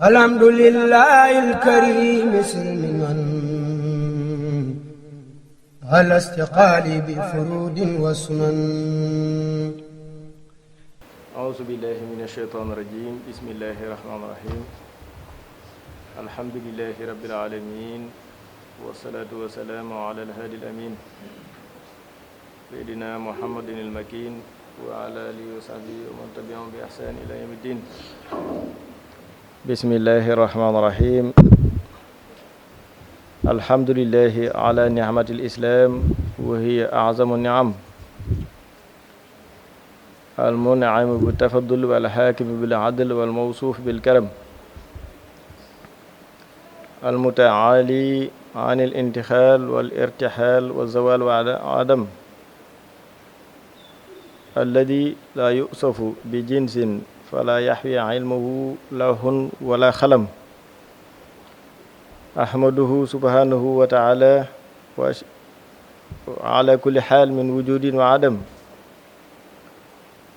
الحمد لله الكريم سلما على استقال بفرود وسنن. أعوذ بالله من الشيطان الرجيم. بسم الله الرحمن الرحيم. الحمد لله رب العالمين، والصلاة والسلام على الهادي الأمين سيدنا محمد المكين وعلى آله وصحبه ومن تبعهم بإحسان إلى يوم الدين. بسم الله الرحمن الرحيم. الحمد لله على نعمة الإسلام وهي أعظم النعم، المنعم بالتفضل والحاكم بالعدل والموصوف بالكرم، المتعالي عن الانتخال والارتحال والزوال وعدم، الذي لا يؤصف بجنس فلا يحوي علمه لوح ولا خلم. أحمده سبحانه وتعالى على كل حال من وجود وعدم،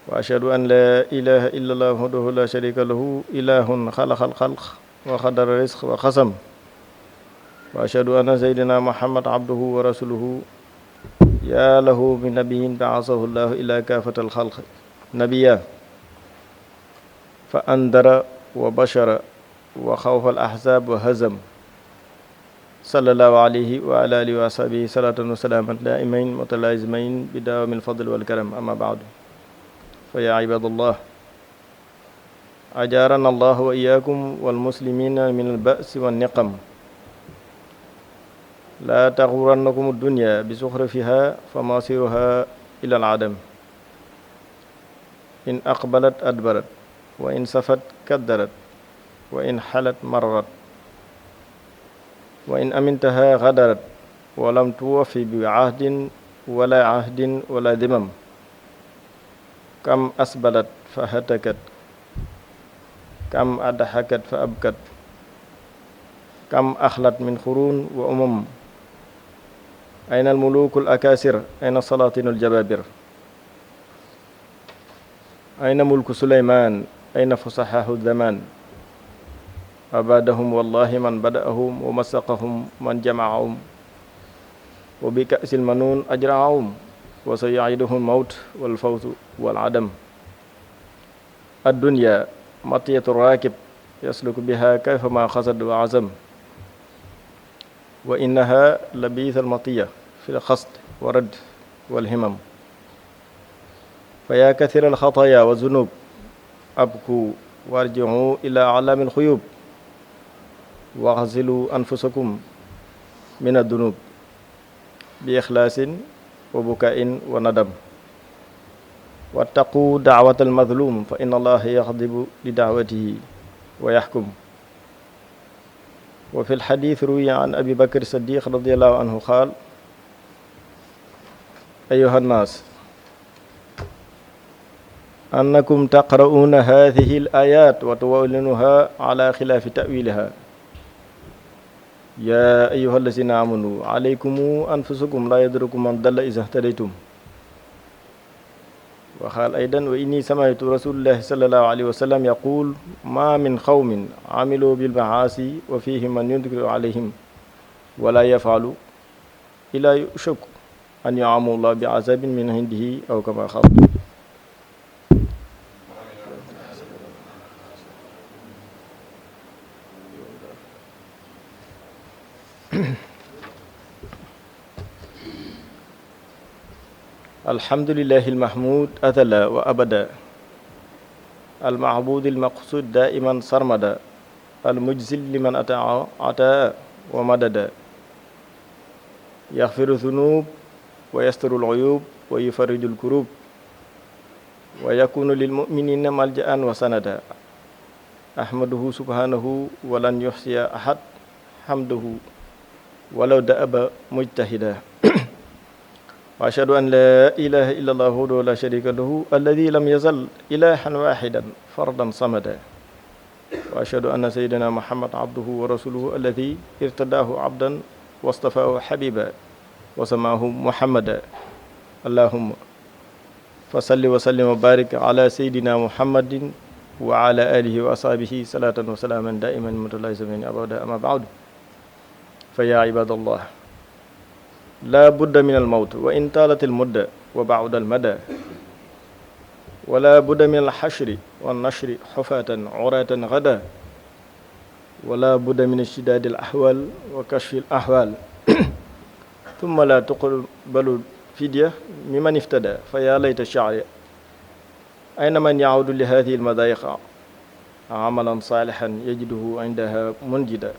وأشهد أن لا إله إلا الله وحده لا شريك له، إله خلق الخلق وقدر الرزق وقسم. وأشهد أن سيدنا محمد عبده ورسوله، يا له من نبي بعثه الله إلى كافة الخلق نبيا، فأنذر وبشر وخوف الأحزاب وهزم، صلى الله عليه وعلى آله وصحبه صلاة وسلاما دائمين متلازمين بدوام الفضل والكرم. أما بعد، فيا عباد الله، أجارنا الله وإياكم والمسلمين من البأس والنقم. لا تغرنكم الدنيا بزخرفها فمصيرها إلى العدم. إن أقبلت أدبرت، وإن سفت كدرت، وإن حلت مرت، وإن أمنتها غدرت، ولم توفي بعهد ولا عهد ولا ذمم. كم أسبلت فهتكت، كم أضحكت فأبكت، كم أخلت من قرون وأمم. أين الملوك الأكاسر؟ أين السلاطين الجبابرة؟ أين ملك سليمان؟ أين فصحاء الزمان؟ أبادهم والله من بدأهم، ومسقهم من جمعهم، وبكأس المنون أجرعهم، وسيعيدهم الموت والفوز والعدم. الدنيا مطية الراكب يسلك بها كيفما قصد وعزم، وإنها لبيث المطية في القصد والرد والهمم. فيا كثير الخطايا والذنوب، أبكوا وارجعوا إلى علام الخيوب، واغسلوا أنفسكم من الذنوب بإخلاص وبكاء وندم. واتقوا دعوة المظلوم، فإن الله يغضب لدعوته ويحكم. وفي الحديث روي عن أبي بكر الصديق رضي الله عنه قال: أيها الناس، أنكم تقرؤون هذه الآيات وتؤولونها على خلاف تأويلها. يا أيها الذين آمنوا عليكم أنفسكم لا يضركم من ضل إذا اهتديتم. وقال أيضا: وإني سمعت رسول الله صلى الله عليه وسلم يقول: ما من قوم عملوا بالمعاصي وفيهم من ينكر عليهم ولا يفعل إلا يشك أن يعم الله بعذاب من عنده أو كما قال. الحمد لله المحمود أثلا وأبدا، المعبود المقصود دائما سرمدا، المجزل لمن أتى ومددا، يغفر الذنوب ويستر العيوب ويفرج الكروب، ويكون للمؤمنين ملجأ وسندا. أحمده سبحانه ولن يحصي أحد حمده ولو دأب مجتهدا. وأشهد أن لا إله إلا الله وحده لا شريك له، الذي لم يزل إلها واحدا فردا صمدا. وأشهد أن سيدنا محمد عبده ورسوله، الذي ارتداه عبدا واصطفاه حبيبا وسماه محمدا. اللهم فصل وسلم وبارك على سيدنا محمد wa ala alihi wa ashabihi salatan wa salaaman daiman mutalazimin abada ama baadu fa yaa ibadallah la budda min almawt wa in taalat almudda wa bauda almada wa la budda min alxashri wannashri xufatan uratan gada wa la budda min ishtidaadi alahwal wa kashfi alahwal thumma la tuqbalu fidya mimman iftada fa yaa layta sha'ri ayna man yaawdu li hadihi almadayiqa amalan salihan yajiduhu indaha munjida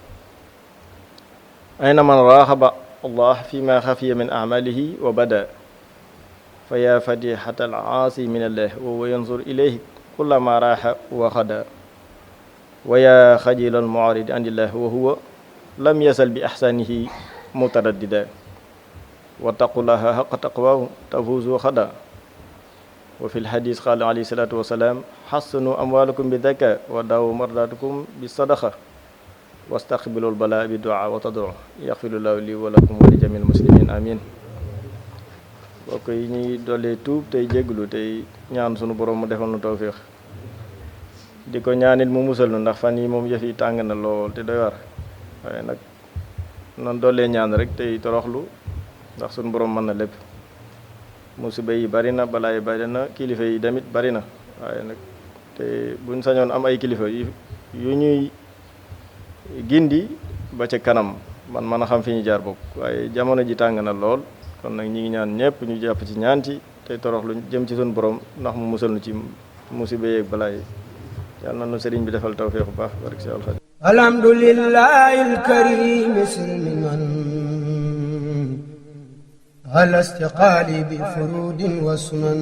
ayna man raxaba allah fima xafiya min amalihi wa bada fa ya fatihata alaasi min allah wa huwa yanzur ilayhi kullama raxa wa xada wa ya xajila almuaridi an illah wa huwa lam yasal bi axsanihi mutaraddida wattaqullaha xaqa taqwahu tafuzu xada wa fi lxadis qaala alayhi salaatu wasalaam xassanu amwaalakum bi daka wa daawu mardatukum bi sadaqa wastaqbilul balaa bi duaa wa tadoo yaxfirullahu li wa lakum wa li jamil muslimin amin bokk yi ñuy dollee tuub tey jégglu tey ñaan sunu borom mu defal nu tawfiix di ko ñaanit mu musal nu ndax fan yi moom yëf yi tàng na lool te doy war waaye nag noonu dollee ñaan rek tey toroxlu ndax sunu borom mën na lépp musiba yi bari na balaa yi bari na kilifa yi tamit bari na waaye nag te buñ sañoon am ay kilifa yu ñuy gindi ba ca kanam man mën a xam fi ñu jaar bokk waaye jamono ji tàng na lool kon nag ñi ngi ñaan ñëpp ñu jàpp ci ñaan ci tey torox lu jëm ci suñu borom ndax mu musal nu ci musiba yeeg balaa yi yàlla na nu sëriñ bi defal tawfeex bu baax barke si alxadim alhamdulillahi alkarim silmiman ala istiqaali bi furudin wa sunan